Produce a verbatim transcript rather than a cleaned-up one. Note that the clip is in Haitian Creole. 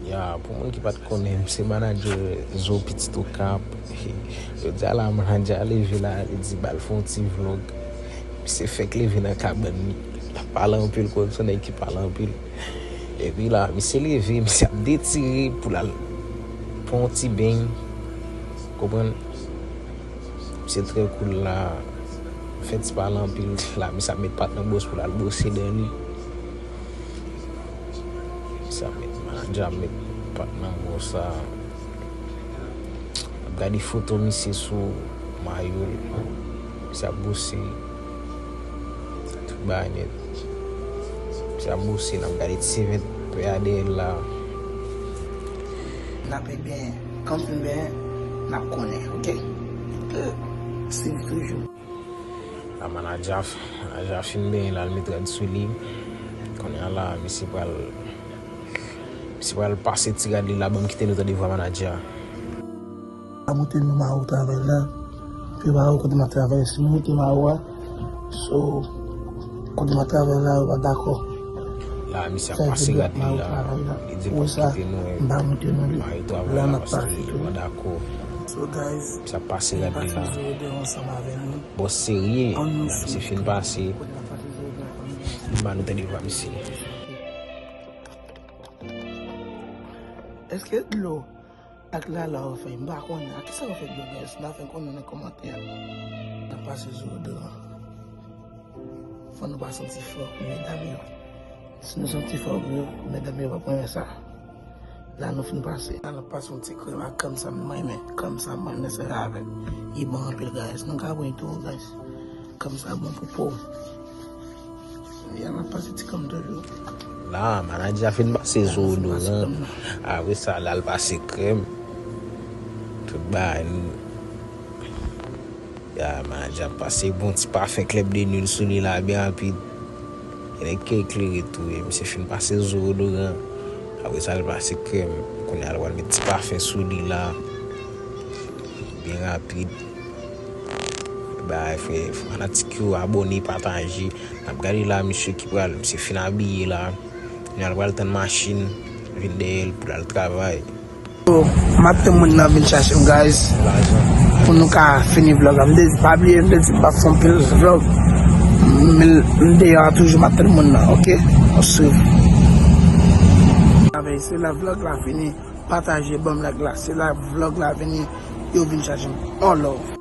Ya, pou moun ki pa t konnen, m se manadjè Zo Pitit Okap. Jodi a la, manadjè a leve la, li di ba l fè yon ti vlog. Misye fèk leve nan kabann li. L ap pale anpil, konnen se yon nèg ki pale anpil. Epi la, misye leve, misye ap detire pou l al pran yon ti beny. Konprann? Misye trè cool la. Fè ti pale anpil la, misye ap met pat nan bwòs pou l al bwose dan li. Misye ap met, manadjè ap met pat nan bwòs la. N ap gade foto misye sou mayo l. Misye ap bwose. Tout bagay nèt. Misye ap bwose, n ap gade ti sèvyèt pè a dèyè l la. N ap benyen. Kan m fin benyen, n ap konnen, oke? Swiv toujou. La manadjè a, manadjè a fin benyen la, l met rad sou li. Kounye a la, misye pral, misye pral pase ti rad li la, ban m kite nou tande vwa manadjè a. A monte nou mawo travay la. Prepare w kote m ap travay, si nou monte mawo a, so, kote m ap travay la, yo pa dakò. La, misye ap pase rad li la. Li di l p ap kite nou, eh, mayo travay la, paske yo pa dakò. So, guys, misye ap pase rad li la. Bòs serye, la, misye fin pase. Li ba nou tande vwa misye. Èske dlo ak lala yo fè? M pa konnen. A kisa yo fè dlo, guys? N a fè konnen nan kòmantè a. N ap pase dezodoran. Fò nou pase yon ti fò pou medam yo. Si nou santi fò pou yo, medam yo p ap renmen sa. La nou fin pase. La n ap pase yon ti krèm ak krèm sa m renmen. Krèm sa m renmen sèvi avè l. Li bon anpil, guys. Nou ka pran tou, guys. Krèm sa bon pou po. Ya n ap pase ti krèm toujou. La, manadjè a fin pase dezodoran. Apre sa, l al pase krèm. Tout bagay. Ya, manadjè ap pase bon ti pafen Club de Nuit sou li la byen rapid. Gen nèg ki eklere tou, e misye fin pase dezodoran. Apre sa, l pase krèm. Kounye a, l pral met ti pafen sou li la. Byen rapid. Bay, frè, fanatik yo, abòne, pataje. N ap gade la, misye ki pral, misye fin abiye la. Kounye a, l pral tann machin vin dèyè l pou l al travay. M ap tann moun nan vin chache m, guys, pou nou ka fini vlog la. M te di, pa bliye, m te di m p ap fè anpil vlog. Men m deyò a toujou, m ap tann moun nan, oke? On suiv. Avè, se la vlog la fini. Pataje, ban m like la. Se la vlog la fini. Yo vin chache m. On love.